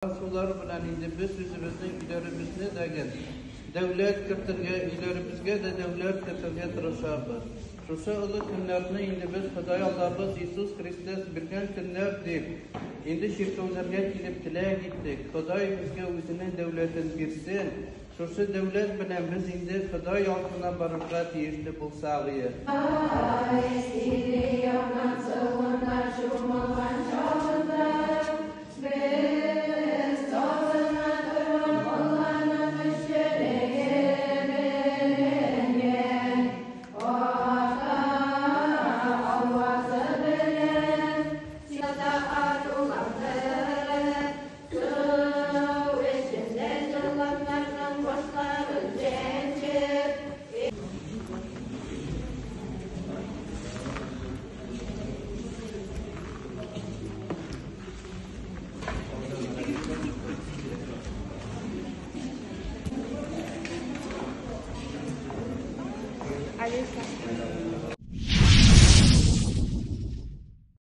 Сулар белән инде без үзебезнең өйләребезне дә гел дәүләт кертергә, өйләребезгә дә дәүләт кертергә тырышабыз. Шушы олы көннәрне инде без Ходай Аллабыз Иисус Христос биргән көннәр дип, инде чиркәүләргә килеп теләк иттек. Ходай безгә үзенең дәүләтен бирсен. Шушы дәүләт белән без инде Ходай алдына барырга тиешле булсак ие. Алиса.